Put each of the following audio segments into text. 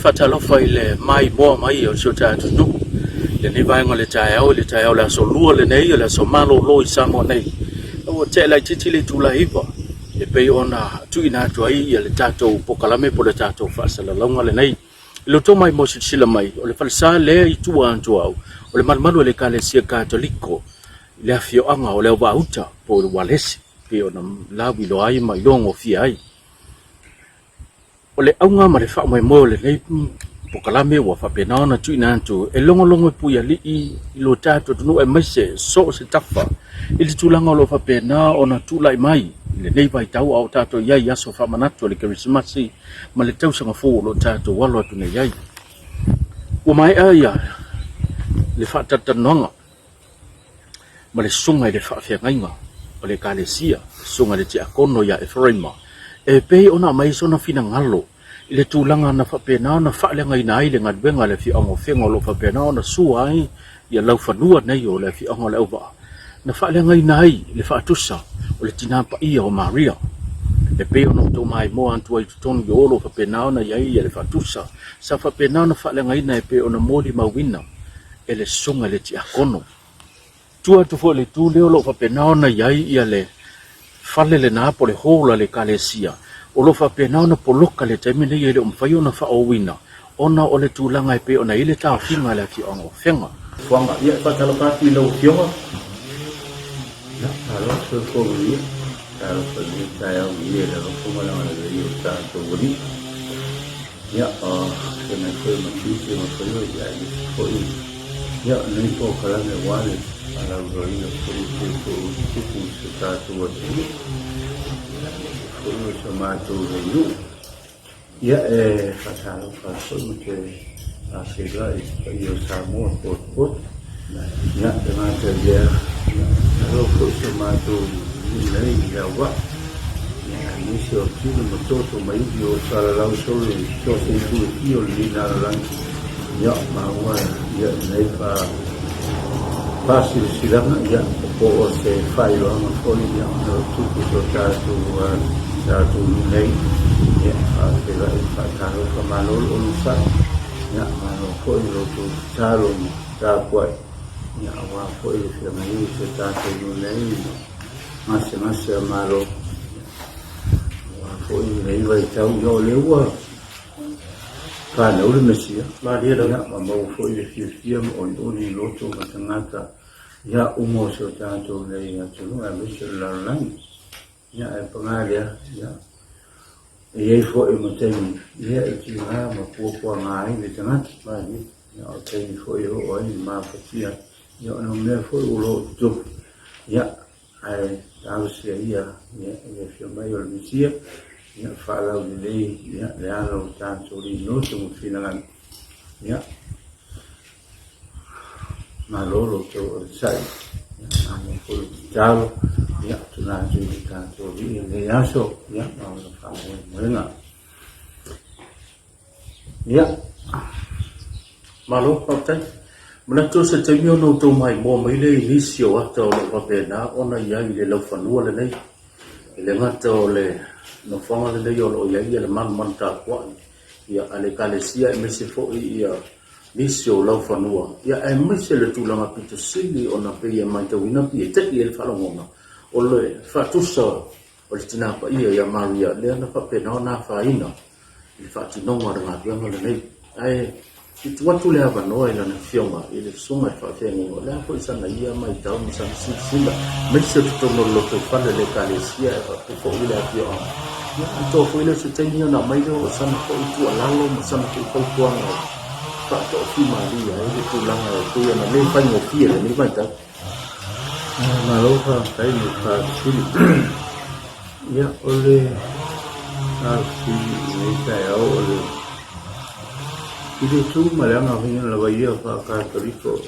Faatalofa i le maimoa mai o si o tatou nuu i lenei vaega o le taeao, i le taeao o le aso Lua lenei, o le aso malolo i Samoa nei. Ua tea laitiiti le itula e 9 e pei ona tuuina atu ai ia le tatou polokalame po o le tatou faasalalauga lenei. I lo outou maimoa silasila mai, o le falesa lea i tua atu au, o le malumalu o le Ekalesia Katoliko i le afioaga o Leauvaa-uta po o Ualesi, pei ona lauiloa ai ma iloagofie ai. O le auga ma le faamoemoe o lenei polokalame ua faapena ona tuuina atu e logologo e puialii i lo tatou atunuu aemaise so o se tafa i le tulaga o lo o faapena ona tulai mai i lenei vaitau a o tatou i ai i aso faamanatu o le Kerisimasi ma le tausaga fou o lo o tatou alo atu nei ai. Ua maea ia le faatalatalanoaga ma le susuga i le faafeagaiga o le Ekalesia, le susuga i le Tiakono ia Eferaima, e pei ona aumai sona finagalo i le tulaga na faapena ona faaleagaina ai le galuega a le afioaga o Afega o lo o faapena ona sua ai ia laufanua nei o le afioaga o Leauvaa, na faaleagaina ai le faatusa o le Tina Paia o Maria, e pei ona outou maimoa atu ai i totonu i o o lo o faapena ona i ai le faatusa sa faapena ona faaleagaina e pei ona molimauina e le susuga i le tiakono. Tua atu foi i le itu lea o lo o faapena ona i ai ia le fale lena po o le hall a le Ekalesia, o lo o faapena ona poloka i le taimi lenei e le o mafai ona faaooina ona o le tulaga e pei ona i ai le taofiga a le afioaga o Afega. Fuaga, ia e faatalofa atu i lau Afioga. Ia, malo soifua manuia. Talofa i lenei taeao i le alofa ma le agalelei o tatou Alii. Ia, o feagai foi ma tiute ma faiva, ia aemaise foi ia lenei polokalame aua le faalauiloaina foi o pei foi ua tutupu i si o tatou atunuu, ia aemaise foi o si o matou nei nuu. Ia, e faatalofa atu foi ma te faafeiloai i le paia o Samoa potopoto. Ia, e gata i lea, ia, malo foi si o matou nuu nei i Leauvaa. Ia, aemaise o tino ma toto ma ivi o salalau solo i so o se itu e fia o lenei lalolagi. Ia, maua ia lenei fa faasilasilaga, ia, po o se faailoaga foi, ia, ona o tupu si o tatou, tatou nuu nei. Ia, faafeiloai ma faatalofa, malo le onosai. Ia, malo foi i lo outou tatalo ma tapuai, ia, aua foi le feagai i si o tatou nuu nei ma gasegase a Malo. Ia, aua foi lenei vaitau, ia, o lea ua fanau le Mesia, Malie lava. Ia, ma maua foi le fiafia ma olioli i loto ma tagata, ia, uma o si o tatou nei atunuu aemaise o le lalolagi. Ia, ae paga lea, ia, e i ai foi ma taimi, ia, e tiga ma puapuaga ai le tagata. Malie. Ia, o taimi foi e oo ai le mafatia, ia, ona o mea foi o lo o tutupu, ia, ae talosia ia, ia, i le afio mai o le Mesia, ia, faalaulelei, ia, le alo o tatou linoto ma finagalo, ia, malo lo outou onosai, ia, malo foi le tatalo, ia, tuna atu i le tatou Alii i lenei aso, ia, ma ona faamoemoega. Ia. Malo, faafetai. Manatu o se taimi ona outou maimoa mai lea i nisi o ata o lo o faapena ona i ai i le laufanua lenei. E le gata o le nofoaga lenei o lo o i ai le malumalu tapuai ia a le Ekalesia aemaise foi ia nisi o laufanua, ia aemaise le tulaga pito sili ona pei e matauina pei e tei ai le faalogona o le faatusa o le Tina Paia ia Maria lea na faapena ona afaina i le faatinoga o le galuega lenei. Ae i tuu atu le avanoa i lana afioga i le susuga i le faafeagaiga, o le a foi sana ia matau ma sana silasila, aemaise o totonu o le lotoifale o le Ekalesia e faapea foi le afioaga. Ia, atoa foi lea o se taimi ona aumai lea o sana foi tuualalo ma sana foi fautuaga e faatoafimalie ai le tulaga e pei ona le faigofie i lenei vaitau. Malo faafetai mo le faafesili. Ia, o le faafesili i lenei taeao o le i le tu ma le againa lava ia faa-Katoliko,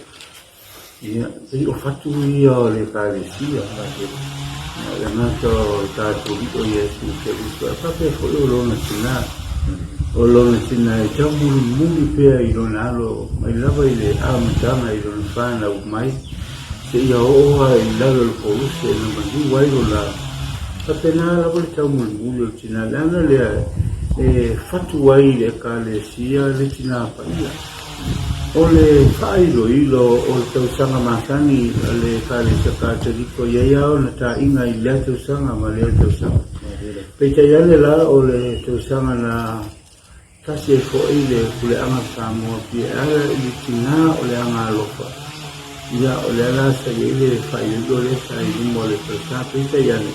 ia, pei o fatu ia o le Ekalesia, ia, le gata o le Katoliko Iesu Keriso, ae faapea foi o lona tina, o lona tina e taumolimoli pea i lona alo mai lava i le amataga i lona fanau mai seia oo lava i lalo o le koluse na maliu ai lona faapena lava le taumolimoli o le tina. Leaga lea e fatu ai i le Ekalesia le Tinā Paia. O le faailoilo o le tausaga masani a le Ekalesia Katoliko e i ai lava ona taaiga i lea tausaga ma lea tausaga. Peitai ane la o le tausaga na tasi ai foi le puleaga Samoa pia e ala i le tinā o le Agaalofa, ia o lea la sa i ai le faailoilo lea sa i luma o le falesa. Peitai ane,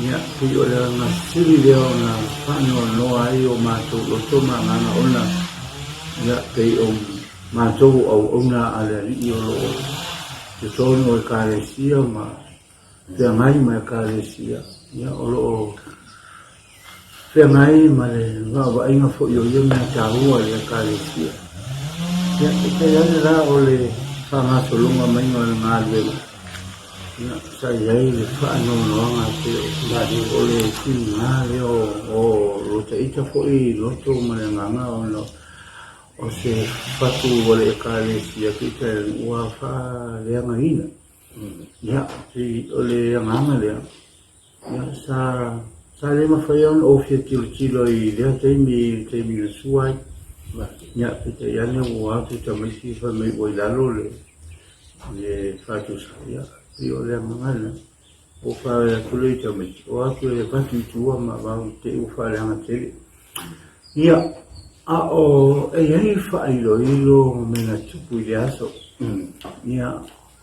ia pei o le agaga sili lea ona faanoanoa ai o matou loto ma agaga ona, ia pei o matou o auauna a le Alii o lo o totonu o Ekalesia ma feagai ma Ekalesia, ia o lo o feagai ma le vaavaaiga foi o ia mea taua i le Ekalesia. Ia, peitai ane la o le faagasologa maiga o le galuega, ia, sa i ai le faanoanoaga pei o se o le tiga lea o lo taita foi loto ma le agaga ona o se fatu o le Ekalesia peitai ua faaleagaina. Ia, pei o le agaga lea, ia, sa, sa le mafai ona ou fia tilotilo i lea taimi i le taimi na sua ai. Ia, peitai ane ua atu tamaiti fai mai ua i lalo le, le fatusa. Ia, pei o le agaga lena. Ua fai atu lea i tamaiti, o atu e avatu i tua ma vau te i ua faaleaga tele. Ia, a o e i ai faailoilo ma mea na tupu i le aso. Ia,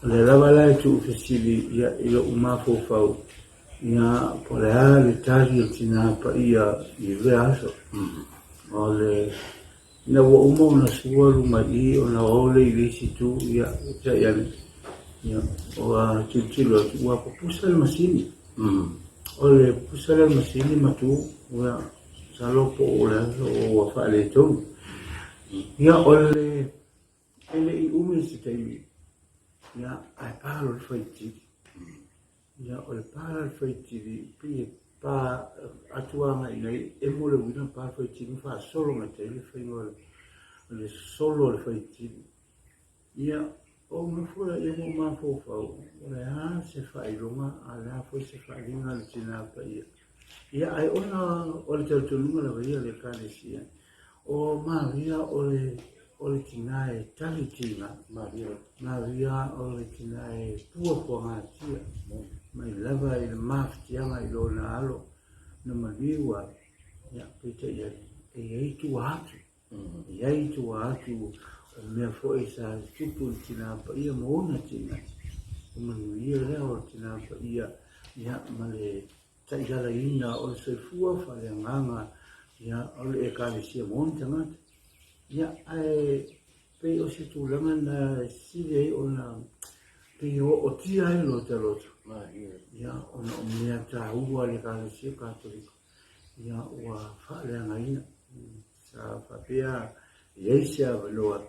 o lea lava la e tuufesili ia, i lou mafaufau, ia, po o le a le tali o le Tinā Paia i lea aso. O le, ina ua uma ona sua luma i i, ona o lea i le isi itu, ia, peitai ane, ia, ua tilotilo atu, ua pupusa le masini. O le pupusa lea o le masini ma tu, ia, masalo po o le aso ua faaletonu. Ia, o le E le i umi se taimi, ia, ae pa loa le faitili. Ia, o le pa la le faitili, pei e pa atu agai i ai, emo le uila pa le faitili ma faasolo mai tai le faiga o le sosolo o le faitili. Ia, ou nofo lea ma ou mafaufau, o le a se faailoga, a o le a foi se faaaliga a le Tina Paia. Ia, ae ona o le talitonuga lava ia o le Ekalesia, o Maria o le, o le tina e tali tiga, Maria o le tina e puapuagatia, mai lava i le mafatiaga i lona alo na maliu ai, ia, peitai ane, e i ai tua atu, e i ai tua atu o mea foi sa tupu i le Tina Paia ma ona tina, o manuia lea o le Tina Paia, ia, ma le taialaina o le soifua faaleagaga, ia, o le Ekalesia ma ona tagata. Ia, ae pei o se tulaga na e sili ai ona pei e ootia ai lo ta loto, ia, ona o mea taua a le Ekalesia Katoliko, ia, ua faaleagaina. Sa faapea e i ai se avanoa,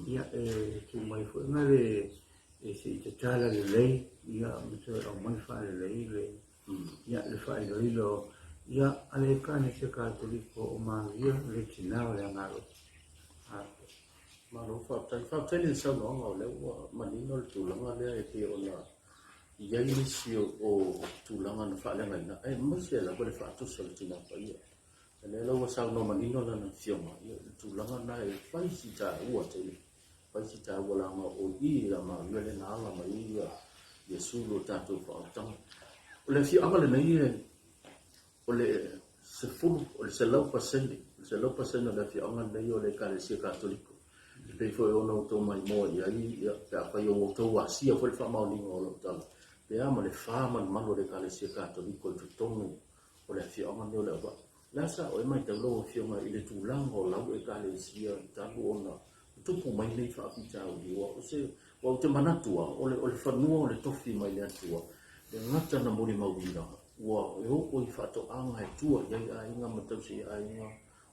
ia, e tuu mai foi ma le e se i tatala lelei, ia, ma toe aumai faalelei le Ia, le faailoilo, ia, a le Ekalesia Katoliko o Maria le Tina o le Agaalofa. Malo faafetai. Faafetai i le saunoaga o lea ua manino le tulaga lea e pei ona i ai nisi o tulaga na faaleagaina, aemaise lava le faatusa o le Tina Paia. O lea la ua saunoa manino lana afioga, ia, le tulaga lena e fai si taua tele, fai si taua leaga o i ia Maria lea na ala mai ai ia Iesu lo tatou faaolataga. O le afioaga lenei e o le 10, o le 100%, o le 100% o le afioaga lenei o le Ekalesia Katoliko. E pei foi ona outou maimoa i ai, ia, pe afai o outou asia foi le faamaoniga o lau tala, pe a ma le fa malumalu o le Ekalesia Katoliko i totonu o le afioaga lenei o Leauvaa. O le a sa oe matau lau Afioga i le tulaga o lau Ekalesia talu ona tupu mai nei faafitauli? Ua o se, ua ou te manatu lava, o le, o le fanua o le tofi mai le Atua, le gata na molimauina, ua e oo i faatoaga e tua i ai aiga ma tausi ai aiga,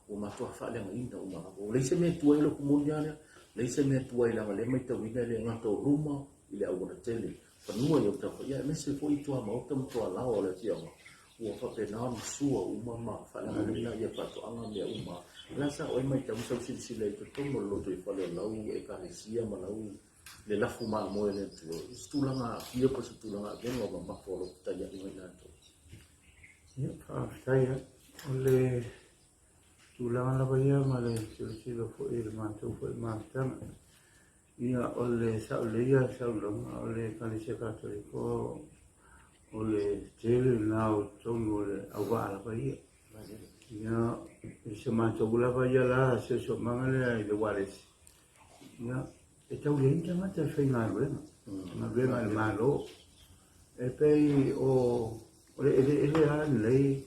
ua matua faaleagaina uma lava. Ua leai se mea e tua i ai lotu moni lava lea, leai se mea e tua ai leaga o lea e matauina e le gata o luma i le aualatele, fanua i autafa, ia aemaise foi i tuamaota ma tualaoa o le afioaga, ua faapena ona sua uma ma faaleagaina ia faatoaga ma mea uma. O le a sa oe matau ma sau silasila i totonu o le lotoifale o lau Ekalesia ma lau le lafu mamoe a le Atua, i se tulaga aafia po o se tulaga avega o mamafa o lo o fetaiaiga i latou? Ia, faafetai lava. O le. tulaga lava ia ma le silasila foi i le matou foi mafutaga. Ia, o le sao lelei ia saunoaga o le Ekalesia Katoliko o le tele lena o totonu o le auvaa lava ia. Ia, i se matou lava ia la siosiomaga lea i le ualesi, ia, e tau leai ni tagata e faigaluega, galuega a le Malo. E pei o le eleele lava lenei,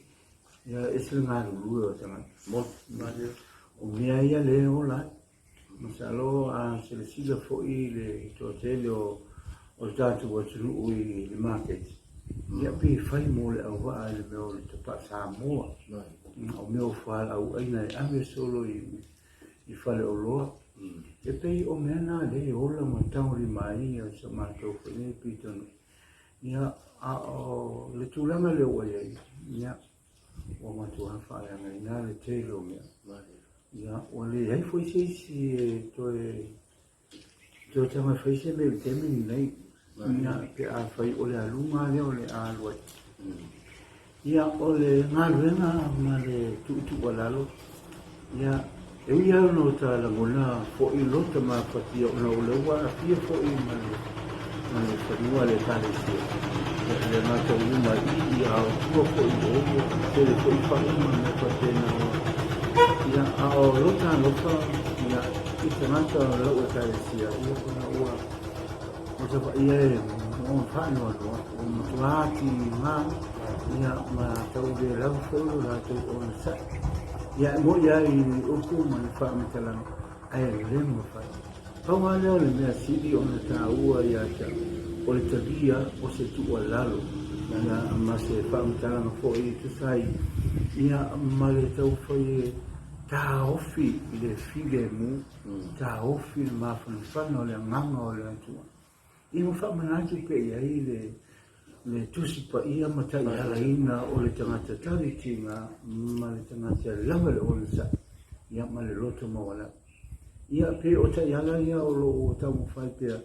ia, e ese le galulue o tagata. O mea ia lea e ola ai. Masalo a silasila foi i le toatele o le tatou atunuu i le maketi, ia pe fai mo le auvaa i le mea o le tapaa Samoa, o mea o fualaauaina e ave solo i faleoloa. E pei o mea na lea e ola ma tagolima ai sa matou foi nei pitonuu. Ia, a o le tulaga lea ua i ai, ia, ua matua faaleagaina le tele o mea. Ia, ua leai foi se isi e toe tago e fai se mea i le taimi lenei. Ia, pe afai o le aluga lea o le a alu ai. Ia, o le galuega ma le tuutuualalo, ia, e ui lava ona o ta lagona foi lota mafatia ona o lea ua aafia foi ma le fanua a le Ekalesia, ia, e le gata i luma i i, a o tua foi i o, ua tele foi fai ma mea faapena. Ia, a o lota alofa, ia, i tagata o lau Ekalesia, ia, ona ua Ua e ua faanoanoa, ua matua tiga, ia, ma tau le lava foi lo latou onosai. Ia, e moni lava i upu ma ni faamatalaga, ae le mafai. Pau lava lea o le mea sili ona taua ia te au, o le talia o se tuualalo, ia, ma se faamatalaga foi e tusa ai, ia, ma le taumafai e taofi i le filemu Taofi le mafanafana o le agaga o le Atua. Ia ua faamanatu pea i ai le le Tusi Paia ma taialaina o le tagata tavitiga ma le tagata e lava le onosai, ia ma le loto maualalo. Ia pe o taiala ia o lo o taumafai pea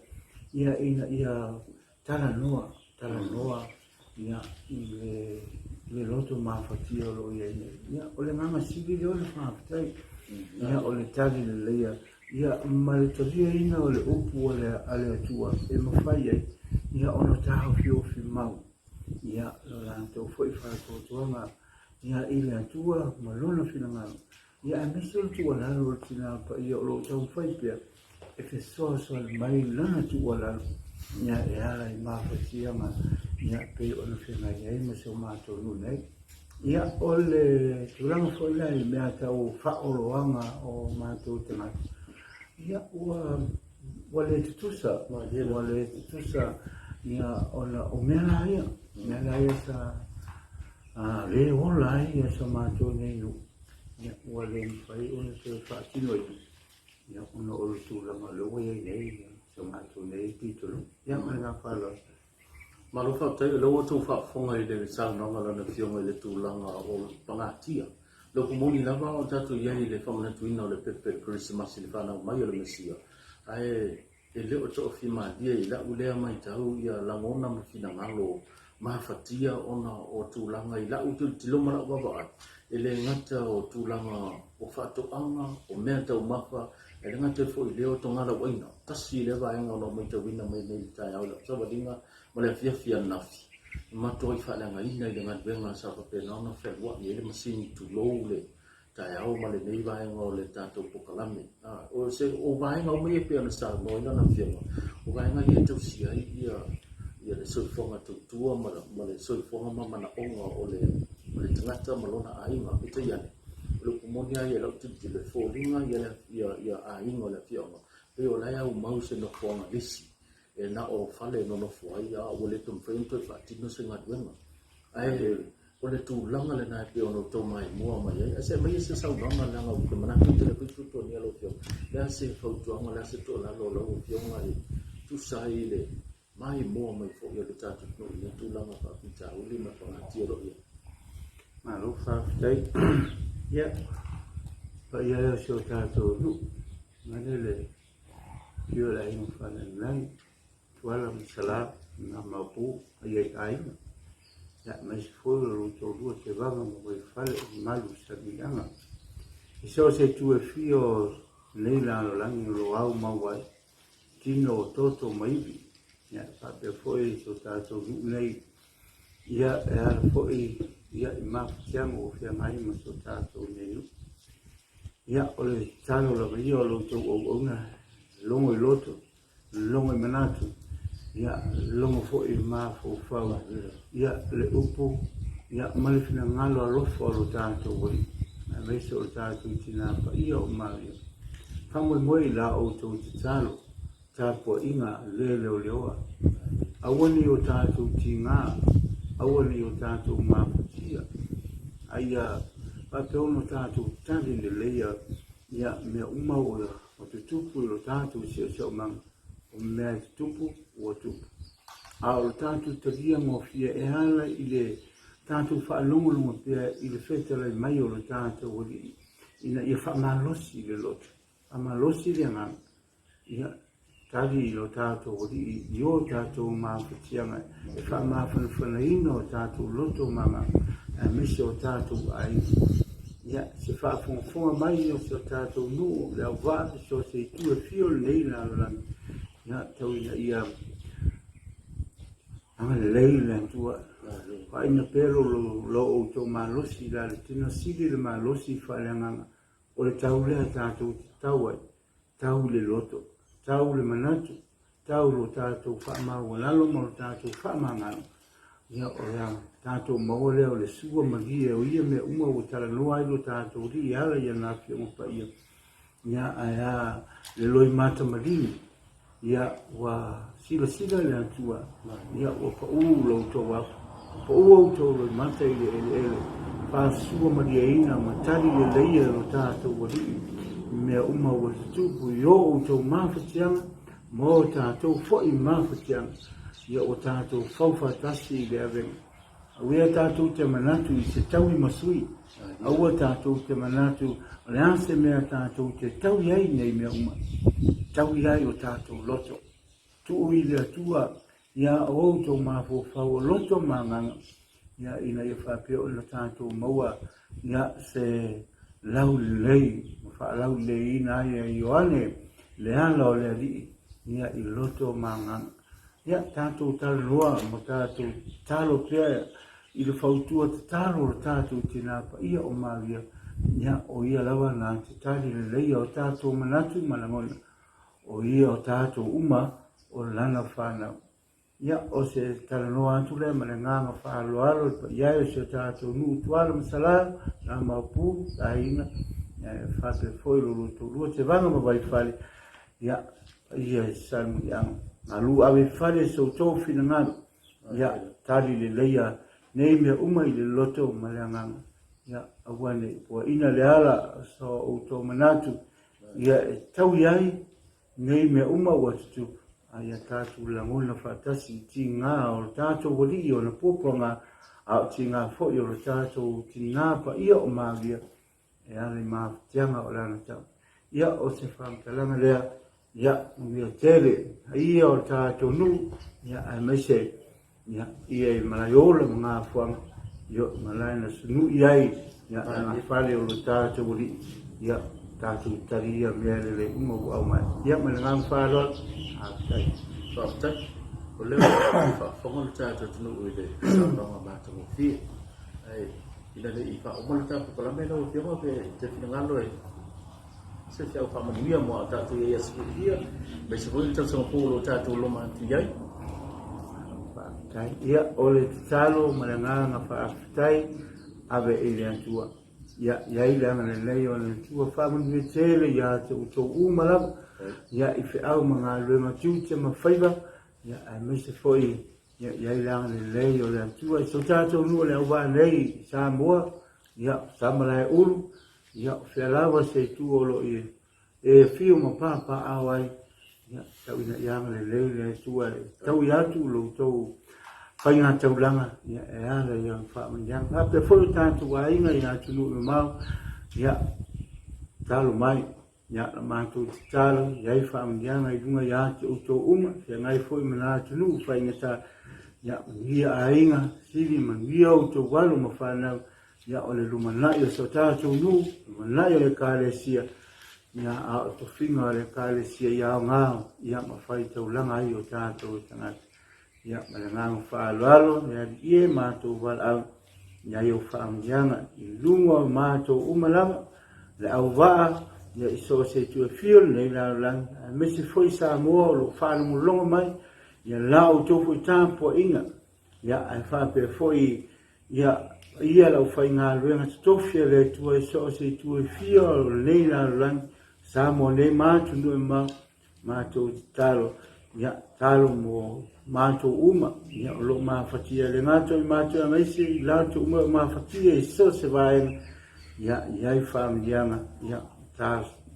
ia ina ia talanoa, talanoa ia i le le loto mafatia o lo o i ai nei. Ia, o le agaga sili lea o le faafetai. Ia, o le tali leleia, ia, ma le taliaina o le upu a le, a le Atua e mafai ai, ia, ona taofiofi mau, ia, lo latou foi faatuatuaga, ia, i le Atua ma Lona finagalo, Ia aemaise o le tuualalo o le Tina Paia o lo o taumafai pea e fesoasoani mai lana tuualalo ia e ala i mafatiaga ia pei ona feagai ai ma si o matou nuu nei. Ia o le tulaga foi la i mea tau faaoloaga o matou tagata, ia ua ua le tutusa, ua le tutusa ia ona o mea la ia, mea la ia sa le ola ai ia sa matou nei nuu. Ia, ua le mafai ona toe faatinoina, ia, ona o le tulaga o lea ua i ai nei ia, si o matou nei pitonuu. Ia, ma le agaga faaaloalo. Malo faafetai, o lea ua outou faafofoga i le saunoaga a Lana Afioga i le tulaga o le pagatia. O le upu moni lava o tatou i ai i le faamanatuina o le pepe o le Kerisimasi i le fanau mai o le Mesia, ae E le o toafimalie i lau lea matau ia lagona ma finagalo mafatia ona o tulaga i lau tilotilo ma lau vaavaai, e le gata o tulaga o faatoaga, o mea taumafa, e le gata foi i lea o togalauaina. Tasi lea vaega o lo o matauina mai nei i le taeao i lau savaliga ma le afiafi ananafi, na matuai faaleagaina i le galuega sa faapena ona fealuai ai le masini tulou le taeao ma lenei vaega o le tatou polokalame. O se o vaega uma ia e pei ona saunoa ai lana afioga, o vaega ia e tausia ai ia ia le soifuaga tautua ma, ma le soifuaga ma manaoga o le, o le tagata ma lona aiga. Peitai ane, o le upu moni lava ia i lau tilotilo, e foliga ia, ia, ia aiga o le afioaga, pei o la e aumau i se nofoaga lisi e na o fale e nonofo ai, a ua le toe mafai ona toe faatino se galuega. Ae o le tulaga lena e pei ona outou maimoa mai ai. Ae se aumai se saunoaga leaga ou te manatu ou te le fai tuatuagia lau Afioga. O le a se fautuaga, o le a se tuualalo a lau Afioga e tusa ai le maimoa mai foi o le tatou atunuu i lenei tulaga faafitauli ma le pagatia o lo o i ai? Malo faafetai. Ia, paia e o si o tatou nuu, malele Afio le Aiga Faalealelagi, Tuala ma Sala, na Maopu, paia i aiga. Ia, aemaise foi o lo outou lua Tevaga ma Vaifale, mamalu i Salemuliaga. I so o se itu e fia o lenei lalolagi o lo o au mau ai, tino o toto ma ivi, ia, e faapea foi si o tatou nuu nei, ia, e ala foi, ia, i mafatiaga ua feagai ma si o tatou nei nuu. Ia, o le tatalo lava ia o lo outou auauna, logo i loto, logo i manatu, ia, logo foi i mafaufau, ia, le upu, ia, ma le finagalo alofa o lo tatou Alii, aemaise o le tatou Tina Paia o Maria. Faamoemoe i la outou tatalo, tapuaiga le leoleoa. Aua ne i o tatou tiga, aua ne i o tatou mafatia, a ia faapea ona tatou tali leleia ia mea uma ua tutupu i lo tatou siosiomaga, o mea e tutupu ua tupu. A o lo tatou talia gofie e ala i le tatou faalogologo pea i le fetalai mai o lo tatou Alii, ina ia faamalosi le loto, faamalosi le agaga, ia tali i lo tatou Alii i o tatou mafatiaga e faamafanafanaina o tatou loto ma agaga, aemaise o tatou aiga. Ia, se faafogafoga mai o si o tatou nuu, le auvaa, so o se itu e fia o lenei lalolagi, ia, tau ina ia agalelei le Atua. Faaina pea lo outou malosi i la le tino sili le malosi faaleagaga o le tau lea tatou te tau ai, tau le loto, tau le manatu, tau lo tatou faamaualalo ma lo tatou faamagalo. Ia, o le tatou maua lea o le sua malie o ia mea uma ua talanoa ai lo tatou Alii e ala i ana Afioga Paia. Ia, ae a le loimata maligi, ia, ua silasila le Atua, ia, ua paū lo outou afu, paū outou loimata i le eleele, faasua malieina ma tali leleia e lo tatou Alii i mea uma ua tutupu i o outou mafatiaga ma o tatou foi mafatiaga, ia ua tatou fau faatasi i le avega. Auea tatou te manatu i se taui ma sui. Aua tatou te manatu o le a se mea tatou te taui ai nei mea uma. Taui ai o tatou loto. Tuu i le Atua ia o outou mafaufau o loto ma agaga, ia ina ia faapea ona tatou maua ia se laulelei ma faalauleleina ai e Ioane le ala o le Alii ia i loto ma agaga. Ia, tatou talanoa ma tatou tatalo pea i le fautua tatalo o le tatou Tina Paia o Maria, ia, o ia lava na te tali leleia o tatou manatu ma lagona, o ia o tatou uma o lana whanau. Ia, o se talanoa atu lea ma le agaga faaaloalo i le paia e o si o tatou nuu Tuala ma Salao, nā Maopu, aiga, e faapea foi lo lua toalua, Tevaga ma Vaifale, ia, Paia i Salemuliaga, malu ave i fale so outou finagalo, ia, tali leleia nei mea uma i le loto ma le agaga, ia, aua ne i puaina le ala o so outou manatu, ia e taui ai nei mea uma ua tutupu, a ia tatou lagona faatasi i tiga o lo tatou Alii ona puapuaga, a o tiga foi o lo tatou Tina Paia o Maria, e ala i mafatiaga o le agatau. Ia, o se faamatalaga lea, ia, manuia tele, ia o le tatou nuu, ia, aemaise, ia, ia i Malaeola ma Gafuaga, ia, malae na sunui ai, ia, agafale o le tatou Alii, ia, tatou tali ia mea lelei uma ua aumai. Ia, ma le agaga faaaloalo, faafetai. Faafetai. O lea ua faafofoga le tatou atunuu i le saunoaga matagofie. Ae Ina ne i faauma le tatou polokalame lau Afioga pe te finagalo e se feau faamanuia mo a tatou i ai aso fiafia, aemaise foi le tausaga fou o lo o tatou loma atu i ai. Faafetai. Ia, o le tatalo ma le agaga faafetai ave i le Atua. Ia, i ai le agalelei o le Atua faamanuia tele ia te outou uma lava, ia, i feau ma galuega tiute ma faiva, ia, aemaise foi Ia i ai le agalelei o le Atua i so tatou nuu o le auvaa nei i Samoa, ia, Samalaeulu, ia, o fea lava se itu o lo o i e afio ma papaaao ai, ia, tau ina ia agalelei le Atua e taui atu lo outou faigataulaga, ia, e ala i ana faamanuiaga. Faapea foi o tatou aiga i atunuu mamao, ia, tatalo mai. Ia, la matou tatalo, i ai faamanuiaga i luga ia te outou uma, feagai foi ma la atunuu faigata, ia, manuia aiga, sili manuia outou alo ma fanau, Ia, o le lumanai o si o tatou nuu, lumanai o le Ekalesia, ia, a o tofiga o le Ekalesia ia aoga, ia, ma fai taulaga ai o tatou tagata. Ia, ma le agaga faaaloalo, le Alii e, matou valaau, ia i au faamanuiaga i luga o matou uma lava, le auvaa, ia, i so o se itu e fia o lenei lalolagi, aemaise foi Samoa o lo o faalogologo mai, ia la outou foi tapuaiga, ia, ae faapea foi Ia, paia le aufaigaluega totofi a le Atua i so o se itu e fia o lenei lalolagi, Samoa nei ma atunuu e mamao, matou tatalo, ia, tatalo mo matou uma, ia, o lo o mafatia e le gata i matou aemaise i latou uma o mafatia i so o se vaega, ia, i ai faamanuiaga, ia,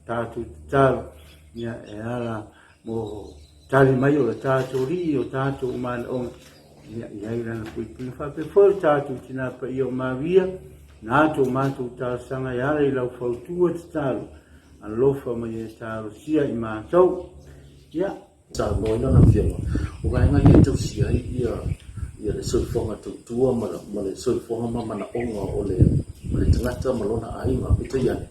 tatou tatalo, ia, e ala mo tali mai o le tatou Alii o tatou manaoga, Ia i ai lana puipuiga. Faapea foi lo tatou tina paia o Maria, na tō mātou talosaga e ala i lau fautua tatalo, alofa mai e talosia i mātou. Ia. Saunoa ai lana afioga, o vaega ia e tausia ai ia ia le soifuaga tautua ma ma le soifuaga ma manaoga o le o le tagata ma lona aiga. Peitai ane,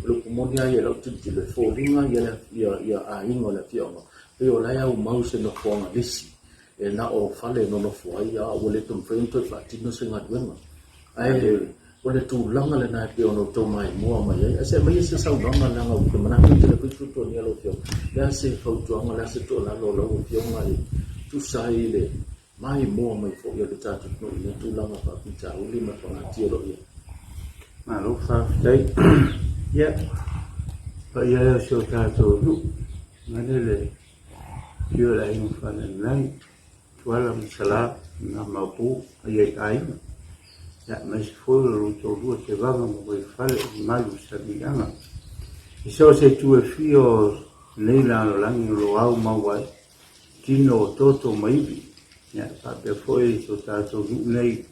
o le upu moni lava ia i lau tilotilo, e foliga ia ia ia aiga o le afioaga, pei o la e aumau i se nofoaga lisi E na o fale e nonofo ai, a ua le toe mafai ona toe faatino se galuega. Ae o le tulaga lena e pei ona outou maimoa mai ai. Ae se aumai se saunoaga leaga ou te manatu ou te le fai tuatuagia lau Afioga. O le a se fautuaga, o le a se tuualalo a lau Afioga e tusa ai le maimoa mai foi o le tatou atunuu i lea tulaga faafitauli ma le pagatia o lo o i ai? Malo faafetai. Ia, paia e o si o tatou nuu, vaeane le Afio le aiga Faalealelagi, Tuala ma Sala, na Maopu, paia i aiga. Ia, aemaise foi o lo toalua Tevaga ma Vaifale, mamalu i Samiaga. I so o se itu e fia o lenei lalolagi o lo o au mau ai, tino o toto ma ivi. Ia, faapea foi i so tatou nuu nei,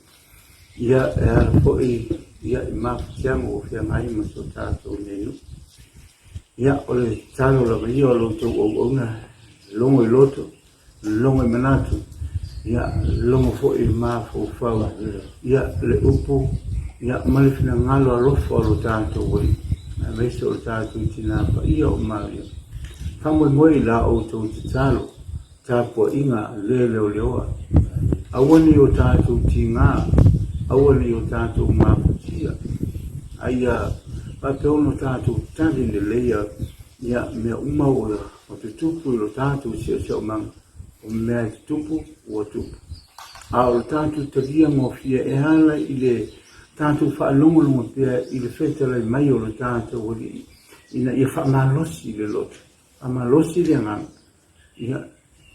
ia, e ala foi ia i mafatiaga ua feagai ma so tatou nei nuu. Ia, o le tatalo lava ia o lo outou auauna, logo i loto, logo i manatu, ia, logo foi i mafaufau, ia, le upu, ia, ma le finagalo alofa o lo tatou Alii, aemaise o lo tatou Tina Paia o Maria. Faamoemoe i la outou tatalo, tapuaiga le leoleoa. Aua ne i o tatou tiga, aua ne i o tatou mafatia, a ia faapea ona tatou tali leleia ia mea uma ua tutupu i lo tatou siosiomaga, o mea e tutupu ua tupu. A o lo tatou talia gofie e ala i le tatou faalogologo pea i le fetalai mai o lo tatou Alii, ina ia faamalosi le loto, faamalosi le agaga, Ia,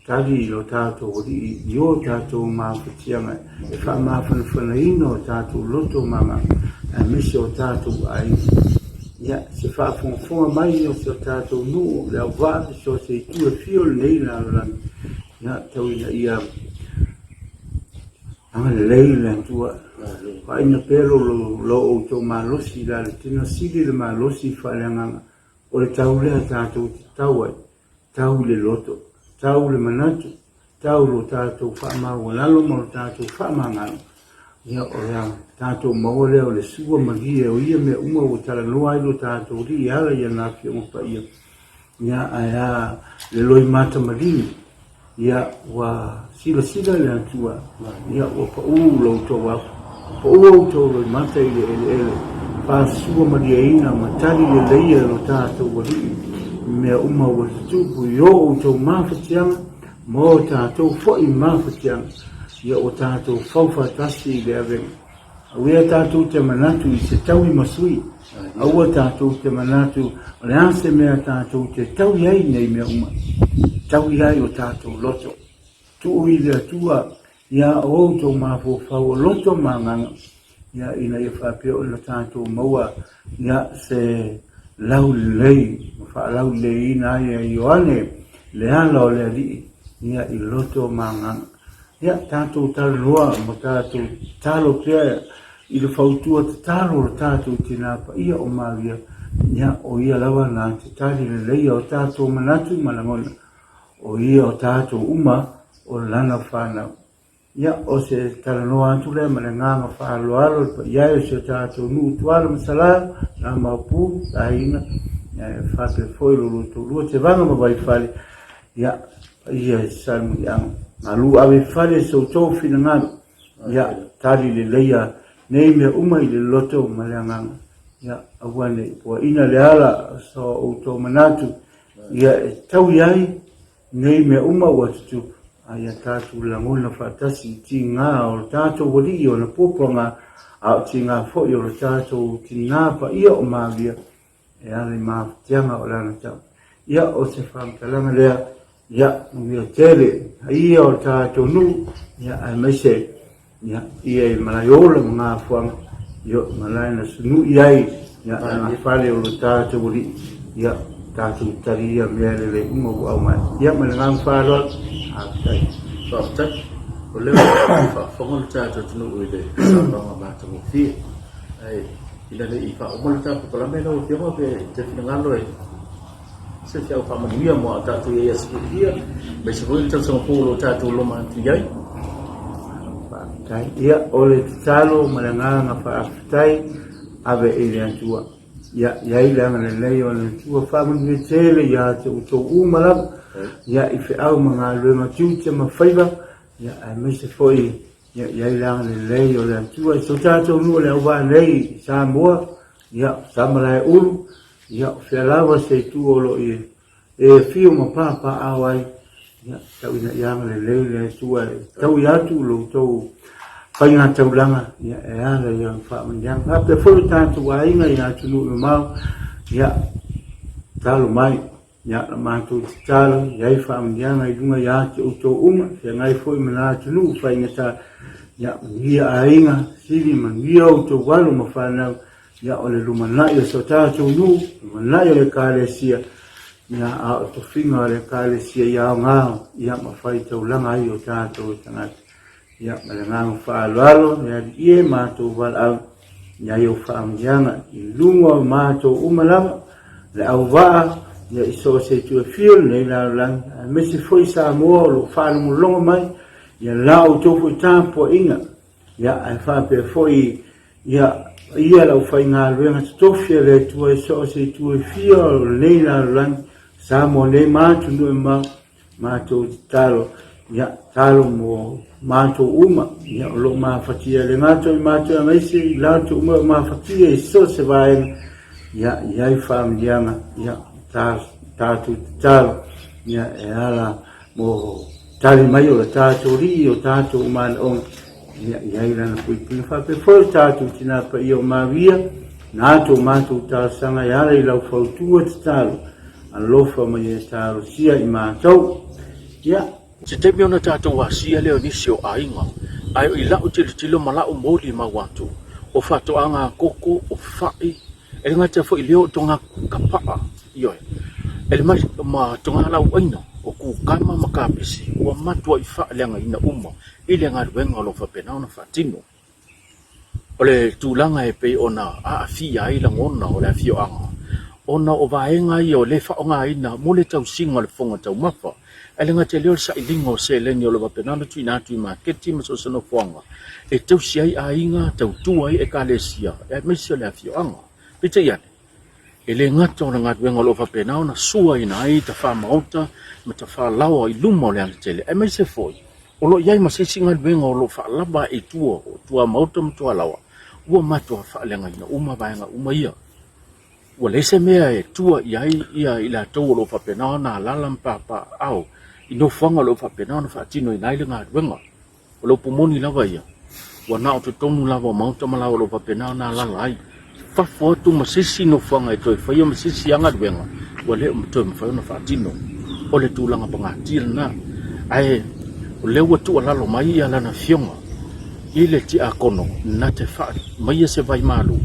tali i lo tatou Alii i o tatou mafatiaga e faamafanafanaina o tatou loto ma agaga, aemaise o tatou aiga. Ia, se faafogafoga mai o si o tatou nuu, le auvaa i so o se itu e fia o lenei lalolagi, ia, tau ina ia agalelei le Atua. Faaina pea lo lo outou malosi i le alatino, sili le malosi faaleagaga, o le tau lea tatou te tau ai. Tau le loto, tau le manatu, tau lo tatou faamaualalo ma lo tatou faamagalo, ia o le tatou maua lea o le sua malie o ia mea uma ua talanoa ai lo tatou Alii e ala i ana Afioga Paia, ia ae a le loimata maligi, ia ua silasila le Atua, ia ua paʻū lo outou afu, paʻū outou loimata i le eleele, faasua malieina ma tali lelei e lo tatou Alii i mea uma ua tutupu i o outou mafatiaga ma o tatou foi mafatiaga, ia ua tatou fau faatasi i le avega. Aua tatou te manatu i se taui ma sui, aua tatou te manatu o le a se mea tatou te taui ai nei mea uma, taui ai o tatou loto. Tuu i le Atua ia outou mafaufau o loto ma agaga, ia ina ia faapea ona tatou maua ia se laulelei ma faalauleleina ai e Ioane le ala o le Alii ia i loto ma agaga. Ia tatou talanoa ma tatou tatalo pea i le fautua tatalo o le tatou Tina Paia o Maria, ia o ia lava na te tali leleia o tatou manatu ma lagona, o ia o tatou uma o lana fanau. Ia, o se talanoa atu lea ma le agaga faaaloalo i le paia e o si o tatou nuu Tuala ma Salao, na Maopu, aiga, ia, e faapea foi lo lua toalua Tevaga ma Vaifale, ia, paia i Salemuliaga. Malu ave i fale so outou finagalo, ia, tali leleia nei mea uma i le loto ma le agaga, ia, aua ne i puaina le ala o so outou manatu, ia, e taui ai Nei mea uma ua tutupu, a ia tatou lagona faatasi i tiga o lo tatou Alii o ona puapuaga, a o tiga foi o lo tatou Tina Paia o Maria, e ala i mafatiaga o Lana tau. Ia, o se faamatalaga lea, ia, manuia tele ia o tatou nuu, ia, aemaise, ia, ia i Malaeola ma Gafuaga, ia, malae na sunui ai, ia, lana fale o lo tatou Alii, ia, tatou tali ia mea lelei uma ua aumai. Ia, ma le agaga faaaloalo, faafetai. Faafetai. O lea ua faafofoga le tatou atunuu i le saunoaga matagofie. Ae ina ne i faauma le tatou polokalame lau Afioga pe te finagalo e se feau faamanuia mo a tatou i ai aso fiafia, aemaise foi le tausaga fou o lo o tatou loma atu i ai. Faafetai. Ia, o le tatalo ma le agaga faafetai ave i le Atua. Ia, i ai le agalelei o le Atua faamanuia tele ia te outou uma lava, ia, i feau ma galuega tiute ma faiva, ia, aemaise foi ia i ai le agalelei o le Atua i so tatou nuu o le auvaa nei i Samoa, ia, Samalaeulu, Ia, o fea lava se itu o lo o i e afio ma papaaao ai, ia, tau ina ia agalelei le Atua e taui atu lo outou faiga taulaga, ia, e ala i ana faamanuiaga. Faapea foi lo tatou aiga i atunuu mamao, ia, tatalo mai, ia, la matou tatalo, i ai faamanuiaga i luga ia te outou uma, feagai foi ma na atunuu faigata, ia, manuia aiga, sili manuia outou alo ma fanau, Ia, o le lumanai o so tatou nuu, lumanai o le Ekalesia, ia, a o tofiga o le Ekalesia ia aoga, ia, ma fai taulaga ai o tatou tagata. Ia, ma le agaga faaaloalo, e alii e matou valaau, ia ai au faamanuiaga i luga o matou uma lava, le auvaa, ia, i so o se itu e fia o lenei lalolagi, aemaise foi Samoa o lo o faalogologo mai, ia la outou foi tapuaiga, Ia, ae faapea foi, ia, ia le aufaigaluega totofi a le Atua i so o se itu e fia o lenei lalolagi, Samoa nei ma atunuu e mamao, matou tatalo, ia, tatalo mo matou uma, ia, o lo o mafatia e le gata i matou aemaise i latou uma o mafatia i so o se vaega, ia, i ai faamanuiaga, ia, tatou tatalo, ia, e ala mo tali mai o le tatou alii o tatou manaoga, ia i ai lana puipuiga. Faapea foi o tatou tina paia o Maria, na atu o matou talosaga e ala i lau fautua tatalo, alofa mai e talosia i matou. Ia. Se taimi ona tatou asia lea o nisi o aiga, ae i lau tilotilo ma lau molimau atu, o faatoaga a koko, o fai, E le gata foi i lea o toga kapaa, ioe, e le ma toga lauaina o kukama ma kapisi ua matuai faaleagaina uma i le galuega o lo o faapena ona faatino. O le tulaga e pei ona aafia ai lagona o le afioaga ona o vaega ia o le faaaogaina mo le tausiga o le fofoga taumafa. Ae le gata i lea o le sailiga o seleni o lo o faapena ona tuuina atu i maketi ma so o se nofoaga e tausi ai aiga, tautua ai ekalesia aemaise o le afioaga. Peitai ane, e le gata o le galuega o lo o faapena ona suaina ai tafamaota ma tafalaoa i luma o le alatele, aemaise foi o lo o i ai ma se isi galuega o lo o faalava i tua o tuamaota ma tualaoa, ua matua faaleagaina uma vaega uma ia. Ua leai se mea e tua i ai ia i latou o lo o faapena ona alaala ma papaaao i nofoaga o lo o faapena ona faatinoina ai le galuega. O le upu moni lava ia, ua na o totonu lava o maota ma laoa o lo o faapena ona alaala ai. Fafo atu ma se isi nofoaga e toe faia ma se isi galuega, ua le o toe mafai ona faatino. O le tulaga pagatia lena. Ae o lea ua tuualalo mai ia lana afioga i le tiakono na te faamaia se vai malu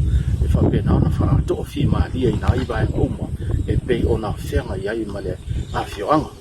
e faapena ona faatoafimalie ai vaega uma e pei ona feagai ai ma le afioaga.